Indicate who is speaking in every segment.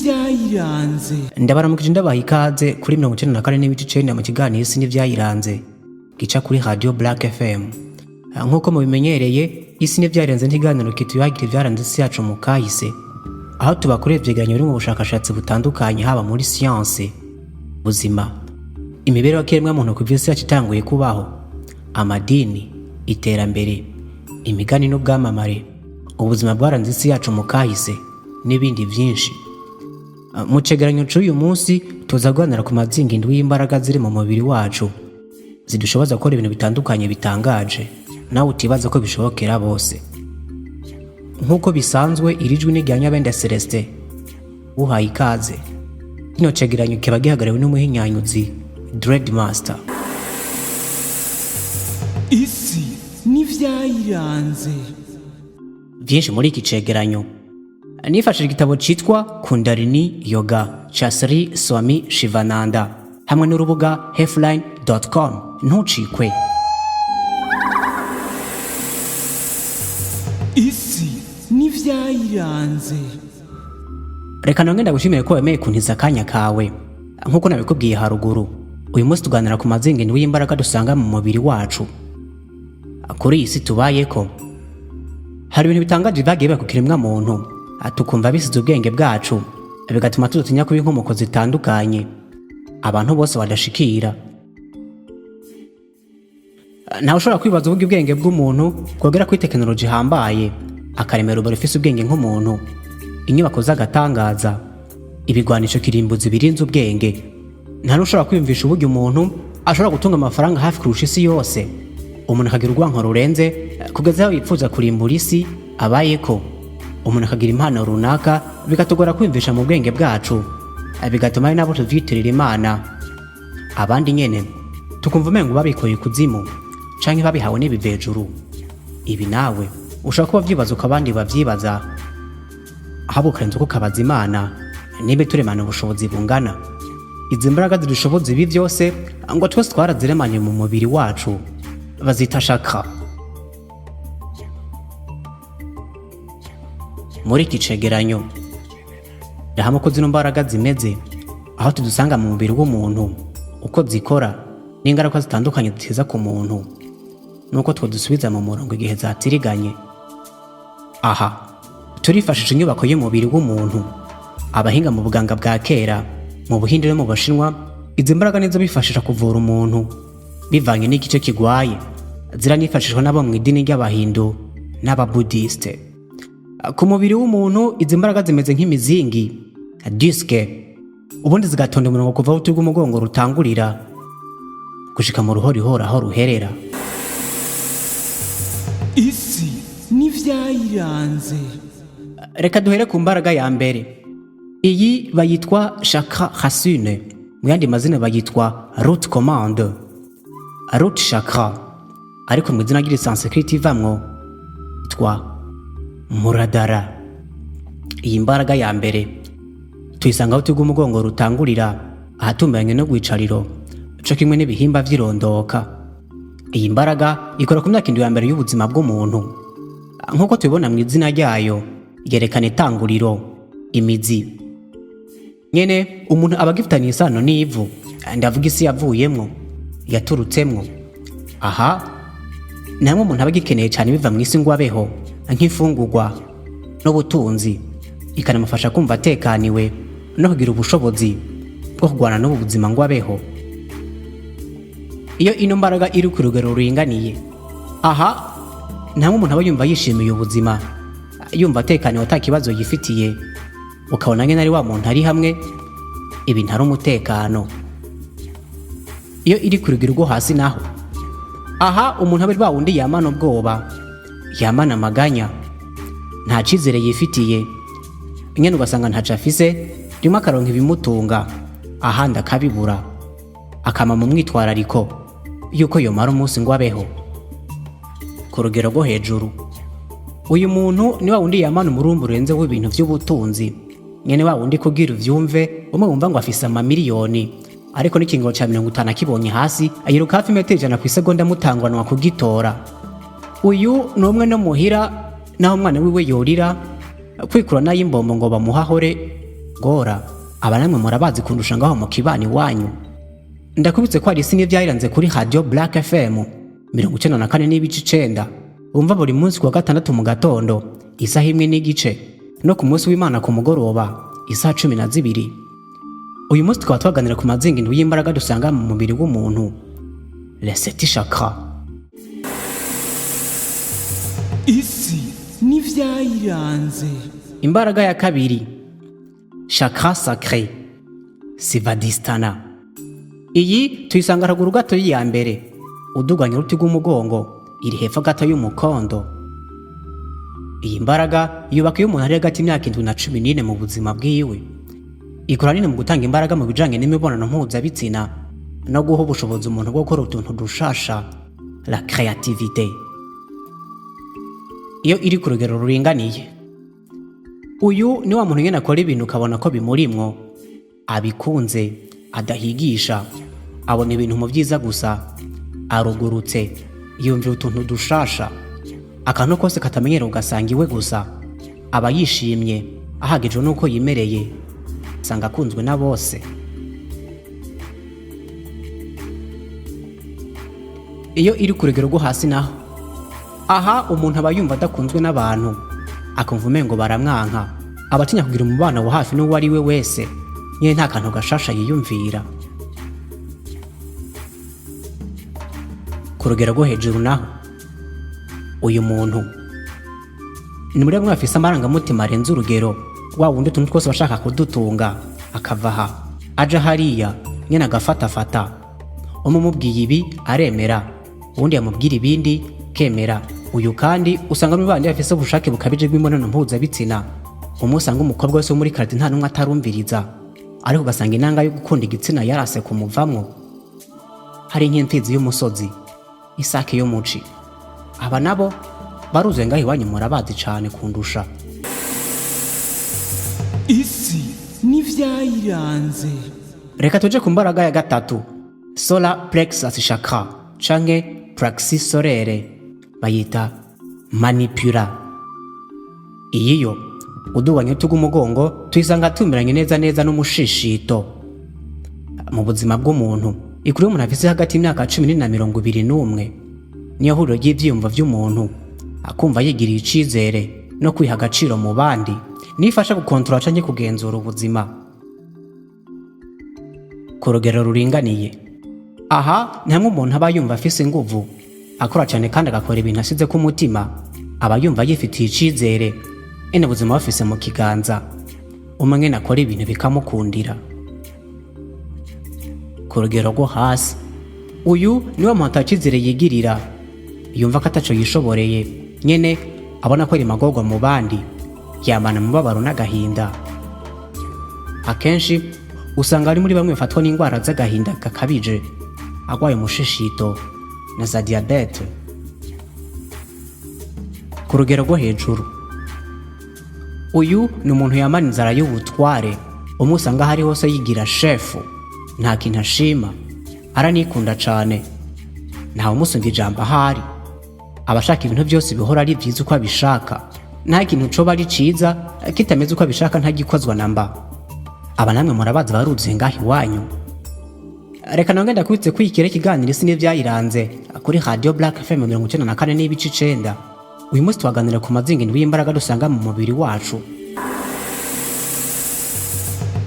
Speaker 1: N'ivyayiranze.
Speaker 2: Ndabaramukije, ndabaha ikaze kuri 94.9 mu kiganiro Isi n'Ivyayiranze gica kuri Radio Black FM. Nk'uko mubimenyereye, Isi n'Ivyayiranze n'ikiganiro kituyagira ivyaranze isi yacu mu kahise, aho tubakorera ivyegeranyo biri mu bushakashatsi butandukanye, haba muri siyanse, ubuzima, imibereho y'ikiremwamuntu kuva isi yacu itanguye kubaho, amadini, iterambere, imigani n'ubwamamare, ubuzima bwaranze isi yacu mu kahise n'ibindi vyinshi. Mu cegeranyo c'uyu munsi tuza kuganira ku mazinga indwi y'imbaraga ziri mu mubiri wacu zidushoboza gukora ibintu bitandukanye bitangaje, nawe utibaza ko bishobokera bose. Nk'uko bisanzwe, iri jwi ni rya Nyabenda Celestin uhaye ikaze. Kino cegeranyo kiba gihagarariwe n'umuhinyanyuzi Dread Master.
Speaker 1: Isi n'ivyayiranze.
Speaker 2: Vyinshi muri iki cegeranyo nifashishije igitabo citwa Kundalini Yoga ca Sri Swami Shivananda hamwe n'urubuga healthline.com. Ntucikwe.
Speaker 1: Isi n'ivyayiranze.
Speaker 2: Reka nonge ndagushimire ko wemeye kuntiza akanya kawe. Nk'uko nabikubwiye haruguru, uyu munsi tuganira ku mazinga indwi y'imbaraga dusanga mu mubiri wacu. Kuri iyi si tubayeko hari ibintu bitangaje vyagiye biba ku kiremwa muntu, tukumva bisize ubwenge bwacu, bigatuma tudatinya kuba inkomoko zitandukanye abantu bose badashikira. Ntawe ushobora kwibaza uburyo ubwenge bw'umuntu bwogera kuri tekinoloji ihambaye, akaremera ubu rifise ubwenge nk'umuntu, inyubako z'agatangaza, ibigwanisho kirimbuzi birinze ubwenge. Nta n'ushobora kwiyumvisha uburyo umuntu ashobora gutunga amafaranga hafi kurusha isi yose, umuntu akagira urwanko rurenze kugeza aho yipfuza kurimbura isi abayeko, umuntu akagira impano runaka bikatugora kwiyumvisha mu bwenge bwacu, bigatuma ari nabo tuvyitirira Imana, abandi nyene tukumva umengo babikoye ikuzimu canke babihawe n'ibivejuru. Ibi nawe ushobora kuba vyibaza uko abandi bavyibaza, ahubwo ukarenza uko ukabaza Imana niba turemana ubushobozi bungana. Izi mbaraga zidushoboza ibi vyose ngo twese twaraziremanye mu mubiri wacu, bazita chakra. Muri iki cegeranyo hamwe uko zino mbaraga zimeze, aho tudusanga mu mubiri w'umuntu, uko zikora n'ingaruka zitandukanye ziteza ku muntu, nuko twodusubiza mu murongo igihe zatiriganye. Aha turifashisha inyubako y'umubiri w'umuntu. Abahinga mu buganga bwa kera mu Buhinde no mu Bashinwa, izi mbaraga nizo bifashisha kuvura umuntu bivanye n'igice kigwaye. Ziranifashishwa n'abo mu idini ry'Abahindu n'Ababudiste. Ku mubiri w'umuntu izi mbaraga zimeze nk'imizingi, disque, ubundi zigatonda umurongo kuva aho uruti rw'umugongo rutangurira gushika mu ruhorihori aho ruherera.
Speaker 1: Isi n'ivyayiranze.
Speaker 2: Reka duhere ku mbaraga ya mbere. Iyi bayitwa chakra racine, mu yandi mazina bayitwa root commande, root chakra, ariko mu izina ry'Isanskrit ivamwo yitwa Muladhara. Iyi mbaraga ya mbere tuyisanga aho uruti rw'umugongo rutangurira, ahatumberanye no rwicariro, co kimwe n'ibihimba vy'irondoka. Iyi mbaraga ikora ku myaka 7 ya mbere y'ubuzima bw'umuntu. Nk'uko tubibona mu izina ryayo, yerekana itanguriro, imizi. Nyene umuntu aba agifitaniye isano n'ivu, ndavuga isi yavuyemwo, yaturutsemwo. Aha ni hamwe umuntu aba agikeneye cyane biva mu isi ngo abeho, nk'imfungurwa n'ubutunzi, ikanamufasha kumva atekaniwe no kugira ubushobozi bwo kurwana n'ubu buzima ngo abeho. Iyo ino mbaraga iri ku rugero ruringaniye, aha ni hamwe umuntu aba yumva yishimiye ubuzima, yumva atekaniwe, ata kibazo yifitiye, ukabona nyene ari wa muntu ari hamwe ibintu ari umutekano. Iyo iri ku rugero rwo hasi naho, aha umuntu aba ari wa wundi yamana ubwoba, yamana amaganya, nta cizere yifitiye nyene, ugasanga ntaco afise, rimwe akaronka ibimutunga ahandi akabibura, akama mu mwitwarariko yuko yomara umunsi ngo abeho. Ku rugero rwo hejuru, uyu muntu ni wa wundi yamana umurumbu urenze w'ibintu vy'ubutunzi nyene, wa wundi kugira uvyumve umwe wumva ngo afise amamiliyoni, ariko n'ikingo ca 50 akibonye hasi ayiruka hafi metero 100 kw'isegonda amutanguranwa kugitora. Uyu ni umwe no muhira naho umwana wiwe yorira kwikura n'ay'imbombo ngo bamuhahore. Gora aba namwe murabazi kundusha ngaho mu kibani wanyu. Ndakubitse ko ari isi n'ivyayiranze kuri Radio Black FM 94.9, wumva buri munsi kuwa gatandatu mu gatondo isaha 1:30, no ku munsi w'Imana ku mugoroba isaha 12. Uyu munsi tukaba twaganira ku mazinga indwi y'imbaraga dusanga mu mubiri w'umuntu, les sept chakras.
Speaker 1: Isi n'ivyayiranze.
Speaker 2: Imbaraga ya kabiri, chakra sacré Svadhisthana. Iyi tuyisanga haruguru gato y'iya mbere, uduganya uruti rw'umugongo, iri hepfo gato y'umukondo. Iyi mbaraga yubaka iyo umuntu ari hagati y'imyaka 7 na 14 mu buzima bwiwe. Ikora nini mu gutanga imbaraga mu bijanye n'imibonano mpuzabitsina no guha ubushobozi umuntu bwo gukora utuntu dushasha, la créativité. Iyo iri ku rugero ruringaniye, uyu ni wa muntu nyene akora ibintu ukabona ko bimurimwo, abikunze, adahigisha, abona ibintu mu byiza gusa, arugurutse, yumvira utuntu dushasha, akantu kose katamenyera ugasanga iwe gusa, aba yishimye, ahagijwe n'uko yimereye, usanga akunzwe na bose. Iyo iri ku rugero rwo hasi naho, aha umuntu aba yumva adakunzwe n'abantu, akumva umengo baramwanka, aba atinya kugira umubano wa hafi n'uwo ari we wese, nyene nta kantu gashasha yiyumvira. Ku rugero rwo hejuru naho, uyu muntu ni muri bamwe bafise amarangamutima arenze urugero, wa wundi utuntu twose bashaka kudutunga, akava aha aja hariya, nyene agafatafata. Umwe umubwiye ibi aremera, uwundi yamubwira ibindi kemera. Uyu kandi usanga muri bandi bafise ubushake bukabije bw'imibonano mpuzabitsina. Umwe usanga umukobwa wese wo muri karate nta n'umwe atarumviriza, ariko ugasanga inanga yo gukunda igitsina yarase kumuvamwo. Hari nk'imfizi y'umusozi, isake yo muci. Aba nabo baruzuye ngaho iwanyu, murabazi cane kundusha.
Speaker 1: Isi n'ivyayiranze.
Speaker 2: Reka tuje ku mbaraga ya gatatu, solar plexus chakra canke plexus solaire, bayita manipura. Iyi yo uduganye utuga umugongo tuyisanga tumiranye neza neza n'umushishito mu buzima bw'umuntu. Ikuru y'umuntu afise hagati y'imyaka 14 na 21 niyo huriro ry'ivyiyumvo vy'umuntu, akumva yigiriye icizere no kwiha agaciro mu bandi, nifasha gukontorora canke kugenzura ubuzima ku rugero ruringaniye. Aha ni hamwe umuntu aba yumva afise inguvu, akora cyane kandi agakora ibintu asize ku mutima, aba yumva yifitiye icizere, ene ubuzima bafise mu kiganza, umwe akora ibintu bikamukundira. Ku rugero rwo hasi, uyu niwe muntu atacizere yigirira, yumva ko ataco yishoboreye, nyene abona ko ari magorwa mu bandi, yamana umubabaro n'agahinda. Akenshi usanga ari muri bamwe bafatwa n'indwara z'agahinda gakabije, agwaye umushishito na za diyabete. Ku rugero rwo hejuru, uyu ni umuntu yamana inzara y'ubutware, umwe usanga ahari hose yigira shefu, nta kintu ashima, aranikunda cane, ntawe umusumva ijambo ahari, aba ashaka ibintu byose bihora ari vyiza uko abishaka, nta kintu coba ari ciza kitameze uko abishaka, ntagikozwa na mba. Aba namwe murabazi, baruzuye ngaho iwanyu. Reka nonge ndakubitse kwikira ikiganiro isi n'ivyayiranze kuri Radio Black FM 94.9. Uyu munsi twaganira ku mazinga indwi y'imbaraga dusanga mu mubiri wacu.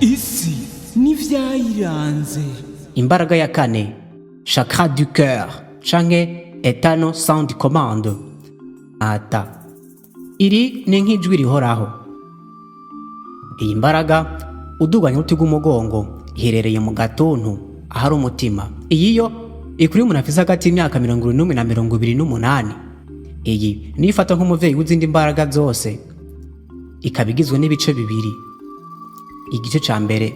Speaker 1: Isi n'ivyayiranze.
Speaker 2: Imbaraga ya kane, chakra du cœur canke etano sound commande ata. Iri ni nk'ijwi rihoraho. Iyi mbaraga uduganya uruti rw'umugongo, iherereye mu gatuntu ahari umutima. Iyi yo ikuri umuntu afise hagati y'imyaka 71 na 28. Iyi niyo ifata nk'umuvyeyi w'izindi mbaraga zose, ikaba igizwe n'ibice bibiri. Igice ca mbere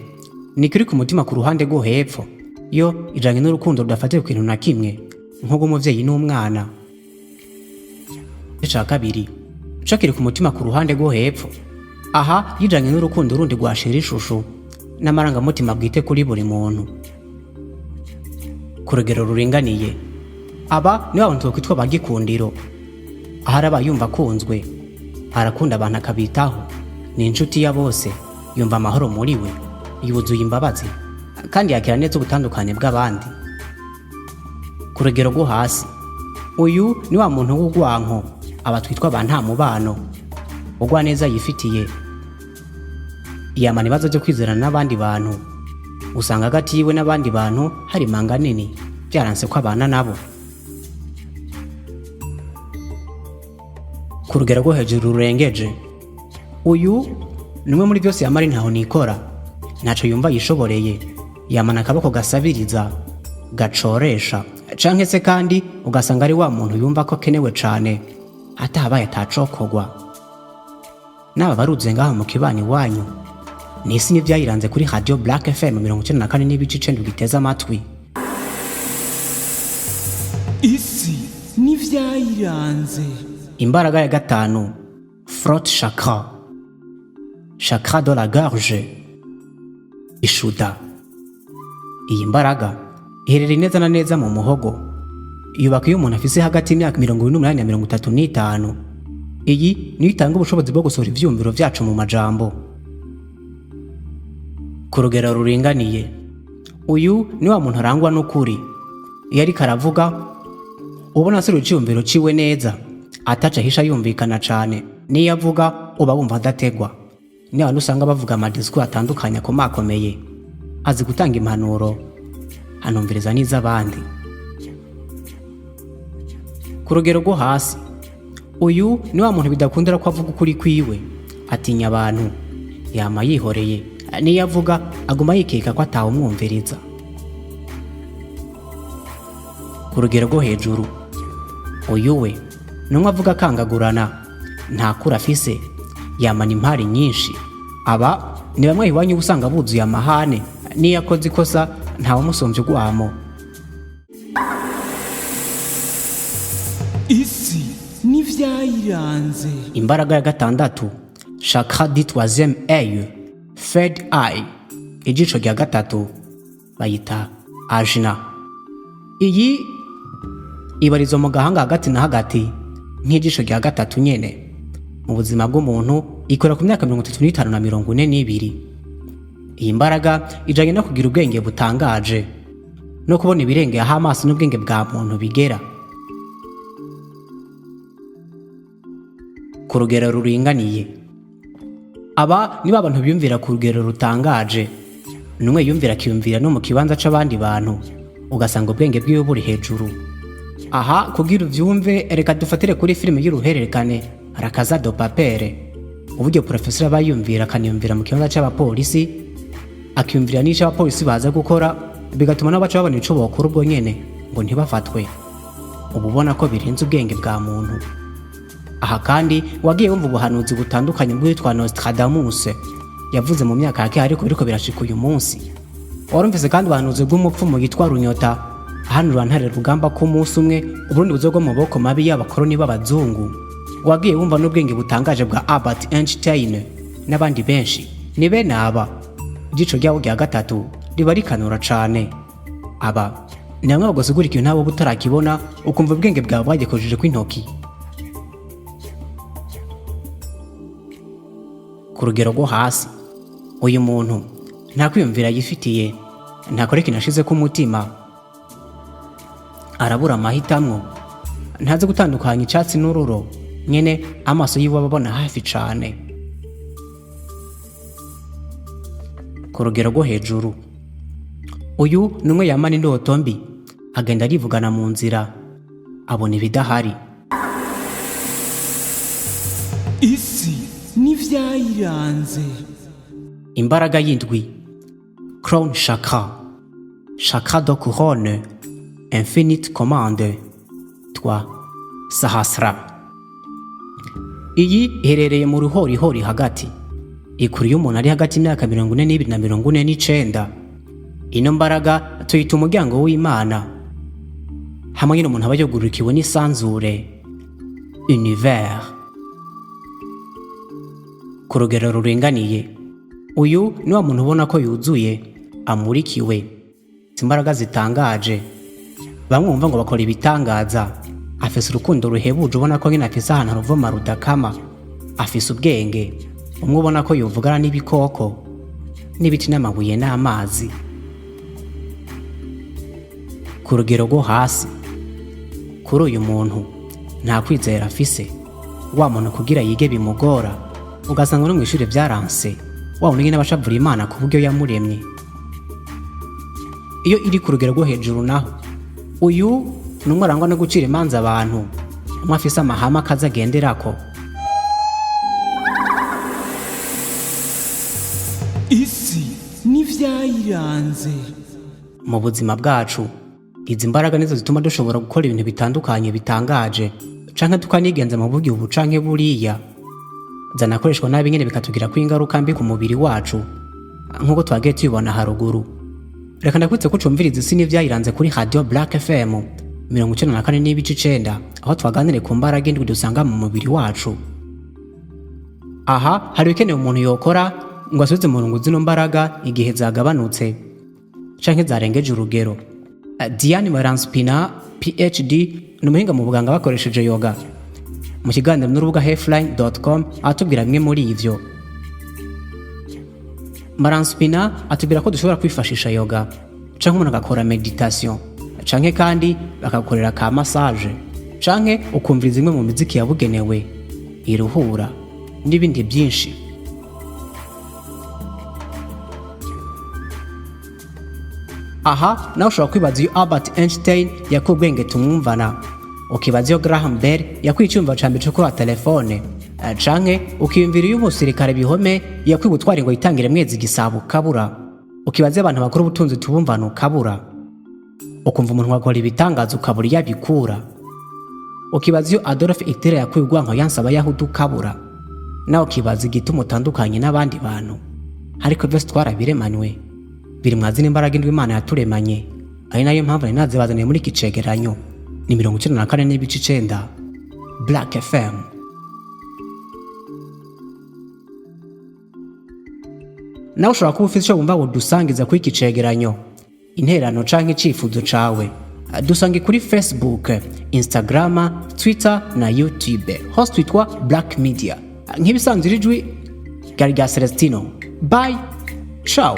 Speaker 2: ni kiri ku mutima ku ruhande rwo hepfo, yo ijanye n'urukundo rudafatiye ku kintu na kimwe, nk'urw'umuvyeyi n'umwana. Igice ca kabiri co kiri ku mutima ku ruhande rwo hepfo, aha yijanye n'urukundo rundi rwashira ishusho n'amarangamutima bwite kuri buri muntu ku rugero ruringaniye. Aba ni ba bantu twokwitwa bagikundiro, ahari aba yumva akunzwe, arakunda abantu akabitaho, ni inshuti ya bose. Yumva amahoro muri we, yuzuye imbabazi kandi yakira neza ubutandukane bw'abandi. Ku rugero rwo hasi, uyu ni wa muntu w'urwanko, aba twitwa ba nta mubano. Ugwa neza yifitiye, yamana ibibazo byo kwizerana n'abandi bantu. Usanga hagati yiwe n'abandi bantu hari imanga nini, byaranse ko abana nabo. Ku rugero rwo hejuru rurengeje, uyu ni umwe muri byose yamara ntaho nikora, ntaco yumva yishoboreye, yamana akaboko gasabiriza, gacoresha, canke se kandi ugasanga ari wa muntu yumva ko akenewe cane, atahabaye atacokogwa. Naba baruze ngaho mu kibani iwanyu, ni isi n'ivyayiranze kuri Radio Black FM 94.9 ugiteze amatwi.
Speaker 1: Isi n'ivyayiranze.
Speaker 2: Imbaraga ya gatanu, throat chakra, chakra de la gorge, ishuda. Iyi mbaraga iherereye neza na neza mu muhogo, yubaka iyo umuntu afise hagati y'imyaka 28 na 35. Iyi niyo itanga ubushobozi bwo gusohora ivyiyumviro vyacu mu majambo. Ku rugero ruringaniye, uyu ni wa muntu arangwa n'ukuri. Iyo ariko aravuga, ubona aserura iciyumviro ciwe neza, ataca ahisha, yumvikana cane. Niyo avuga uba wumva adategwa. Ni abantu usanga bavuga amadisikuru atandukanye akomakomeye. Azi gutanga impanuro, anumviriza n'iz'abandi. Ku rugero rwo hasi, uyu ni wa muntu bidakundira ko avuga ukuri kwiwe, atinya abantu, yama yihoreye. Niyo avuga aguma yikeka ko atawumwumviriza. Ku rugero rwo hejuru, uyu we ni umwe avuga akangagurana, nta kuri afise, yamana impari nyinshi. Aba ni bamwe iwanyu uba usanga buzuye amahane, niyo akoze ikosa ntawumusumbya urwamo.
Speaker 1: Isi n'ivyayiranze.
Speaker 2: Imbaraga ya gatandatu, chakra du troisième œil, third eye, ijisho rya gatatu, bayita ajna. Iyi ibarizwa mu gahanga hagati na hagati nk'ijisho rya gatatu nyene. Mu buzima bw'umuntu ikora ku myaka 35 na 42. Iyi mbaraga ijanye no kugira ubwenge butangaje no kubona ibirengeye aho amaso n'ubwenge bwa muntu bigera. Ku rugero ruringaniye, aba ni ba bantu biyumvira ku rugero rutangaje. Numwe yumvira akiyumvira no mu kibanza c'abandi bantu, ugasanga ubwenge bwiwe buri hejuru. Aha kugira uvyumve, reka dufatire kuri filime y'uruhererekane La Casa de Papel, uburyo profesor aba yumvira akaniyumvira mu kibanza c'abapolisi, akiyumvira n'ico abapolisi baza gukora, bigatuma nabo baca babona ico bokora ubwo nyene ngo ntibafatwe. Uba ubona ko birenze ubwenge bwa muntu. Aha kandi wagiye wumva ubuhanuzi butandukanye bw'uwitwa Nostradamus yavuze mu myaka ya kera, ariko biriko birashika uyu munsi. Warumvise kandi ubuhanuzi bw'umupfumu yitwa Runyota ahanura Ntare Rugamba ko umunsi umwe Uburundi buzogwa mu maboko mabi y'abakoroni b'abazungu. Wagiye wumva n'ubwenge butangaje bwa Albert Einstein n'abandi benshi. Ni bene aba igico ryabo rya gatatu riba rikanura cane. Aba ni bamwe bagusigura ikintu nabo utarakibona, ukumva ubwenge bwawe bwagikojeje kw'intoki. Ku rugero rwo hasi, uyu muntu nta kwiyumvira yifitiye, ntakora ikintu ashize ku mutima, arabura amahitamwo, ntazi gutandukanya icatsi n'ururo, nyene amaso yiwe aba abona hafi cane. Ku rugero rwo hejuru, uyu ni umwe yamana indoto mbi, agenda arivugana mu nzira, abona ibidahari.
Speaker 1: Isi n'ivyayiranze.
Speaker 2: Imbaraga y'indwi, crown chakra, chakra de couronne, infinite commande, twa sahasra. Iyi iherereye mu ruhorihori hagati, ikura iyo umuntu ari hagati y'imyaka 42 na 49. Ino mbaraga tuyita umuryango w'Imana, hamwe nyine umuntu aba yugururikiwe n'isanzure, univers. Ku rugero ruringaniye, uyu ni wa muntu ubona ko yuzuye, amurikiwe imbaraga zitangaje. Bamwe bumva ngo bakora ibitangaza. Afise urukundo ruhebuje, ubona ko nyine afise ahantu ruvoma rudakama. Afise ubwenge, umwe ubona ko yovugana n'ibikoko. N'ibiti n'amabuye n'amazi ku rugero rwo hasi. Kuri uyu muntu nta kwizera afise, wa muntu kugira yige bimugora, ugasanga no mu ishuri byaranse, wa wundi nyine abashavura Imana ku buryo yamuremye. Iyo iri ku rugero rwo hejuru naho, uyu ni umwe arangwa no gucira imanza abantu, umwe afise amahame akaza agenderako.
Speaker 1: Isi n'ivyayiranze.
Speaker 2: Mu buzima bwacu, izi mbaraga nizo zituma dushobora gukora ibintu bitandukanye bitangaje, canke tukanigenza mu buryo ubu canke buriya. Zanakoreshwa nabi nyene bikatugirako ingaruka mbi ku mubiri wacu, nk'uko twagiye tubibona haruguru. Reka ndakwitse ko ucumviriza Isi n'Ivyayiranze kuri Radio Black FM 94.9, aho twaganiriye ku mbaraga indwi dusanga mu mubiri wacu. Aha hari ibikenewe umuntu yokora ngo asubize mu rungu zino mbaraga igihe zagabanutse canke zarengeje urugero. Diane Maranspina, PhD, ni umuhinga mu buganga bakoresheje yoga. Mu kiganiro n'urubuga healthline.com atubwira bimwe muri ivyo. Maranspina atubwira ko dushobora kwifashisha yoga, canke umuntu agakora meditation, canke kandi bakagukorera ka massage, canke ukumviriza imwe mu miziki yabugenewe iruhura, n'ibindi byinshi. Aha nawe ushobora kwibaza iyo Albert Einstein yakuye ubwenge tumwumvana, ukibaza iyo Graham Bell yakuye icyumviro ca mbere co kuri telefone, canke ukiyumvira iyo umusirikare bihome yakuye ubutwari ngo yitangire Mwezi Gisabo ukabura, ukibaza iyo abantu bakora ubutunzi tubumvana ukabura, ukumva umuntu akora ibitangaza ukabura iyo abikura, ukibaza iyo Adolf Hitler yakuye urwanko yanse Abayahudi ukabura, nawe ukibaza igituma utandukanye n'abandi bantu. Ariko byose twarabiremanywe, biri mwazina imbaraga indwi Imana yaturemanye, ari nayo mpamvu nari nazibazaniye muri iki cegeranyo. Ni 94.9 Black FM. Nawe ushobora kuba ufite icyo wumva wodusangiza kuri iki cegeranyo, interano canke icifuzo cawe. Dusange kuri Facebook, Instagram, Twitter na YouTube, hose twitwa Black Media. Nk'ibisanzwe, iri jwi ryari rya Celestino. Bye, ciao.